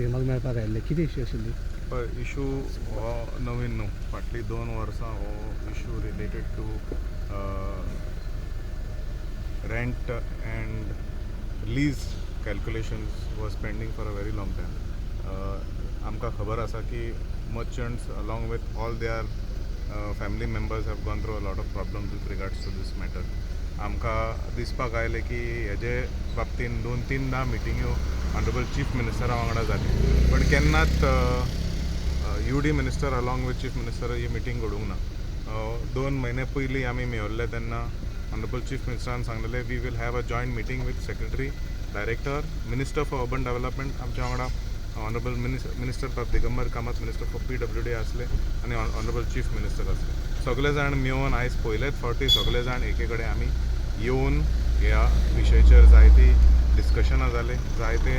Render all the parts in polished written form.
सीएमाक मेळपाक आयिल्ले, कितें इश्यू आशिल्ली? पळय, इशू हो नवीन न्हू. फाटलीं 2 वर्सां हो issue related to rent and lease calculations was pending for a very long time. आमकां खबर आसा की merchants along with all their family members have gone through a lot of problems with regards to this matter. आमकां दिसपाक आयलें की हेजे बाबतीन दोन तीनदां मिटिंग्यो ऑनरेबल चीफ मिनिस्टरा वांगडा जाली, बट केन्नाच UD minister along with chief minister he meeting घडूंक ना. 2 म्हयने पयलीं आमी मेळिल्ले तेन्ना ऑनरेबल चीफ मिनिस्टरान सांगलेलें, we will have a joint meeting with secretary, director, minister for urban development. आमच्या वांगडा ऑनरेबल मिनिस्टर बाब Digambar Kamat, minister for PWD आसले आनी ऑनरेबल चीफ मिनिस्टर आसले. सगळे जाण मेळून आयज पयलेच फावटी सगळे जाण एके कडेन आमी येवन ह्या विशयाचेर जायती डिस्कशनां जालीं, जायते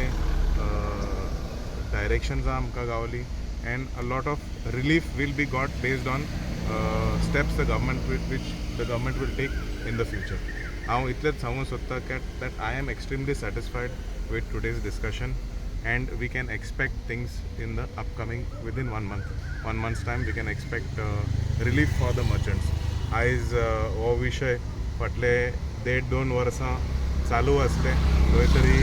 डायरेक्शन्सां आमकां गावली and a lot of relief will be got based on steps the government which the government will take in the future. हांव इतलेंच सांगूंक सोदतां that I am extremely satisfied with today's discussion and we can expect things in the upcoming, within one month, one month's time we can expect relief for the merchants. आयज हो विशय फाटले देड दोन वर्सां चालू आसले, खंय तरी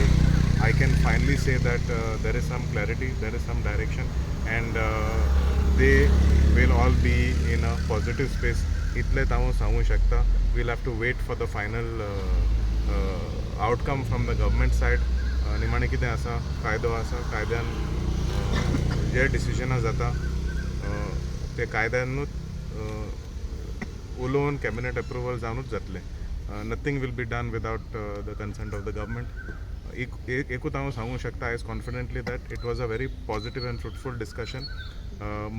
I can finally say that there is some clarity, there is some direction and they will all be in a positive space. इतलेंच हांव सांगूंक शकता. We'll have to wait for the final outcome from the government side. निमाणें कितें आसा, कायदो आसा, कायद्यान जे डिसिजनां जाता ते कायद्यानूच उलोवन कॅबिनेट एप्रुवल जावनूच जातलें. Nothing will be done without the consent of the government. एक एकूच हांव सांगूंक शकता आयज confidently that it was a very positive and fruitful discussion,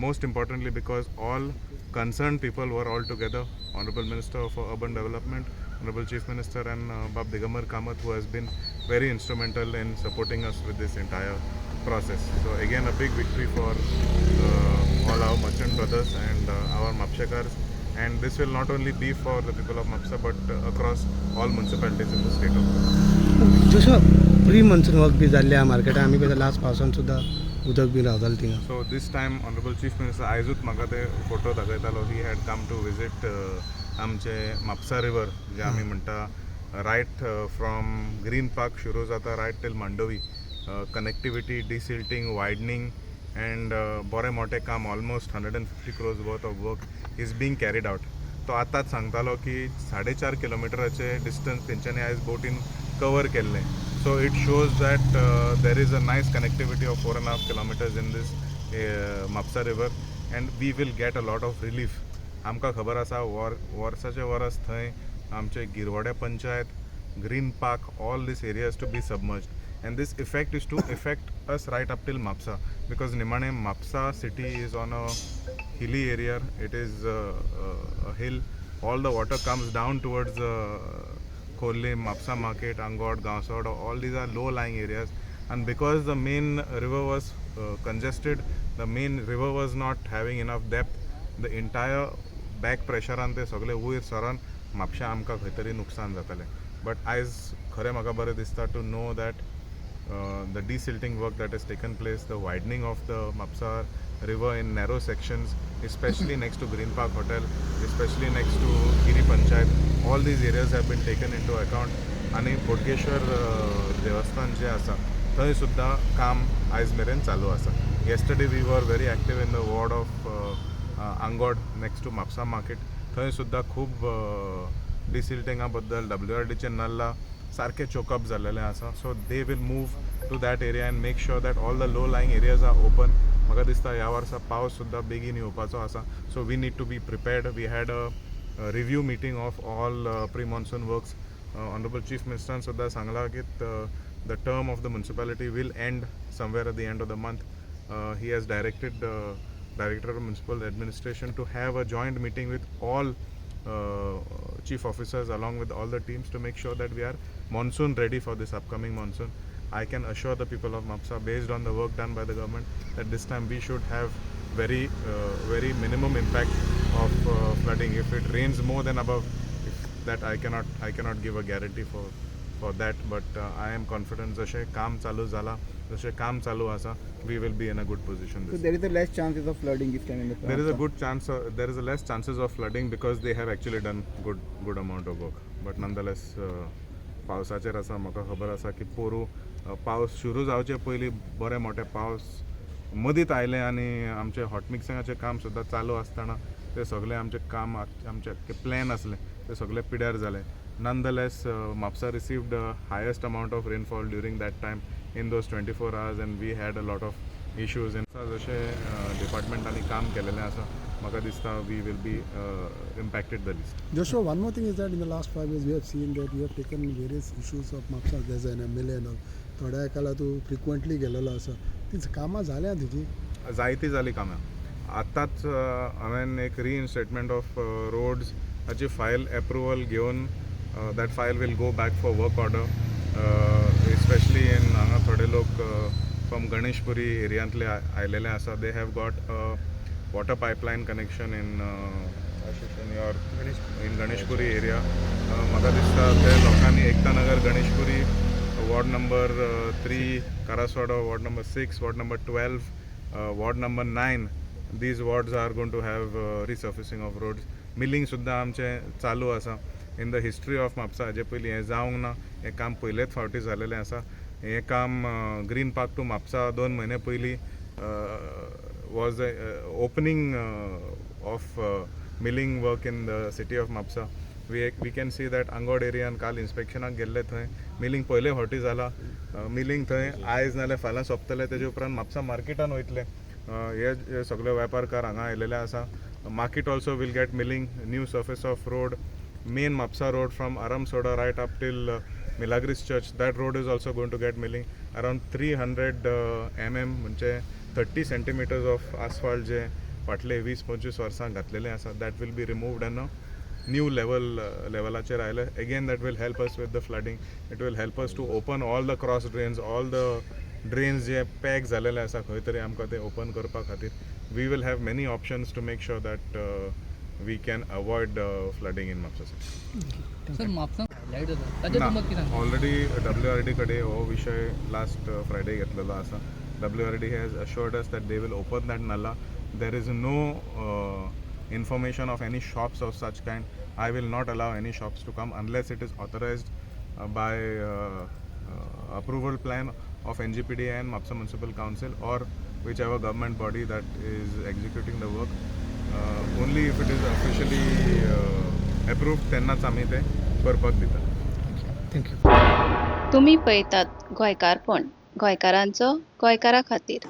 most importantly because all concerned people were all together: honorable minister for urban development, honorable chief minister and Bab Digambar Kamath, who has been very instrumental in supporting us with this entire process. So again, a big victory for all our merchant brothers and our Mapshekars, and this will not only be for the people of Mapsa but across all municipalities in the state of Goa. जसो pre monsoon work बी जाल्लें आहा मार्केटान, आमी पळयता last पावसान सुद्दां उदक बी रावतालें थिंगा. So this time honorable chief minister, आयजूच म्हाका ते photo दाखयतालो, he had come to visit आमचे म्हापसा रिवर, जे आमी म्हणटा रायट फ्रॉम ग्रीन पार्क सुरू जाता right till Mandovi, connectivity, desilting, widening and बरें मोठें काम, almost 150 crores worth of work is being carried out. तो आतांच सांगतालो की 4.5 किलोमिटराचे डिस्टन्स तेंच्यांनी आयज बोटीन कवर केल्लें. So it shows that there is a nice connectivity of 4.5 kilometers in this Mapsa river and we will get a lot of relief. आमकां खबर आसा, वर वर्साचे वरस थंय आमचे गिरवड्या panchayat, green park, all these areas to be submerged, and this effect is to affect us right up till Mapsa, because निमाणे Mapsa city is on a hilly area. It is a hill. All the water comes down towards Khorlim, Mapsa market, Angod, Gaonsod. All these are low lying areas, and because the main river was congested, the main river was not having enough depth, the entire back प्रेशरान ते सगळे वयर सरोन म्हापश्या आमकां खंय तरी नुकसान जातालें. But आयज खरें म्हाका बरें दिसता to know that the desilting work that has taken place, the widening of the Mapsa river in narrow sections, especially next to Green Park Hotel, especially next to Giri Panchayat, all these areas have been taken into account. आनी बोडगेश्वर देवस्थान जें आसा थंय सुद्दां काम आयज मेरेन चालू आसा. Yesterday we were very active in the ward of Angod next to Mapsa market. थंय सुद्दां खूब डिसिल्टिंगा बद्दल डब्ल्यू आर डीचे नल्ला सारके चोकअप जाल्लेले आसा, so they will move to that area and make sure that all the low lying areas are open. म्हाका दिसता ह्या वर्सा पावस सुद्दां बेगीन येवपाचो आसा, so we need to be prepared. We had a review meeting of all pre monsoon works. Honourable chief मिनिस्टरान सुद्दां सांगलां की the term of the municipality will end somewhere at the end of the month. He has directed the director of municipal administration to have a joint meeting with all chief officers along with all the teams to make sure that we are monsoon ready for this upcoming monsoon. I can assure the people of Mapsa, based on the work done by the government, that this time we should have very, very minimum impact of flooding. If it rains more than above, if that I cannot give a guarantee for that, but I am confident जशें काम चालू जाला जशें काम चालू आसा, we will be in a good position. So there is a less chances of flooding this time in the There is a good chance, there is a less chances of flooding because they have actually done good amount of work. But nonetheless, पावसाचेर आसा, म्हाका खबर आसा की पोरूं पावस सुरू जावचे पयलीं बरे मोठे पावस मदींत आयले आनी आमचें हॉट मिक्सिंगाचें काम सुद्दां चालू आसतना ते सगळें आमचें काम, आमचें प्लॅन आसलें ते सगळे पिड्यार जाले. Nonetheless, Mapusa received highest amount of rainfall during that time in those 24 hours and we had a lot of issues in. जशें डिपार्टमेंटांनी काम केलेलें आसा, म्हाका दिसता we will be impacted the least. Joshua, one more thing is that in the last 5 years we have seen that you have taken various issues of Mapsa as an MLA and all. थोड्या एकाला तूं frequently गेलेलो आसा, ती कामां जाल्या तुजी? जायती जाली कामां. आतांच हांवें एक रिइन्स्टेटमेंट ऑफ रोड्स हाची फायल एप्रुवल घेवन that file will go back for work order, especially in हांगा थोडे लोक फ्रॉम गणेशपुरी एरियांतले आयलेले आसा. They have got water pipeline connection in your in Ganeshpuri area. म्हाका दिसता ते लोकांनी Ekta Nagar, Ganeshpuri, ward number 3, Karaswada, ward number 6, ward number 12, ward number 9, these wards are going to have resurfacing of roads. Milling सुद्दां आमचें चालू आसा. In the history of Mapusa हाजे पयलीं हें जावंक ना. हें काम पयलेच फावटी जालेलें आसा. हें काम ग्रीन पार्क टू म्हापसा 2 म्हयने पयलीं was the opening of milling work in the city of Mapusa. We can see that Angod एरियान काल इन्स्पेक्शनाक गेल्ले, थंय मिलींग पयले फावटी जाला. मिलींग थंय आयज नाल्यार फाल्यां सोंपतलें. तेजे उपरांत म्हापसा मार्केटान वयतले. हे हे सगळे वेपारकार हांगा आयलेले आसा. Market also will get milling, new surface of road, main Mapusa road from Aramsoda right up till Milagres Church, that road is also going to get milling around 300 mm, म्हणजे 30 centimeters of asphalt जे फाटले 20-25 वर्सां घातलेले आसा, that will be removed and new level लेवलाचेर आयले. Again, that will help us with the flooding. It will help us to open all the cross drains, all the drains J pack जालेले आसा खंय तरी आमकां ते ओपन करपा खातीर. We will have many options to make sure that we can avoid flooding in Mapusa city. Sir, Mapusa light जाता, ताजेर तुमकां कितें सांगता? ऑलरेडी डब्ल्यू आर डी कडेन हो विशय लास्ट फ्रायडे घेतलेलो आसा. WRD has assured us that they will open that nala. There is no information of any shops of such kind. I will not allow any shops to come unless it is authorized by approval plan of NGPD and Mapsa Municipal Council or whichever government body that is executing the work. Only if it is officially approved, तेन्नाच आमी ते करपाक दिता. Thank you. तुमी पळयतात गोंयकारपण, गोंयकारांचो गोंयकारा खातीर.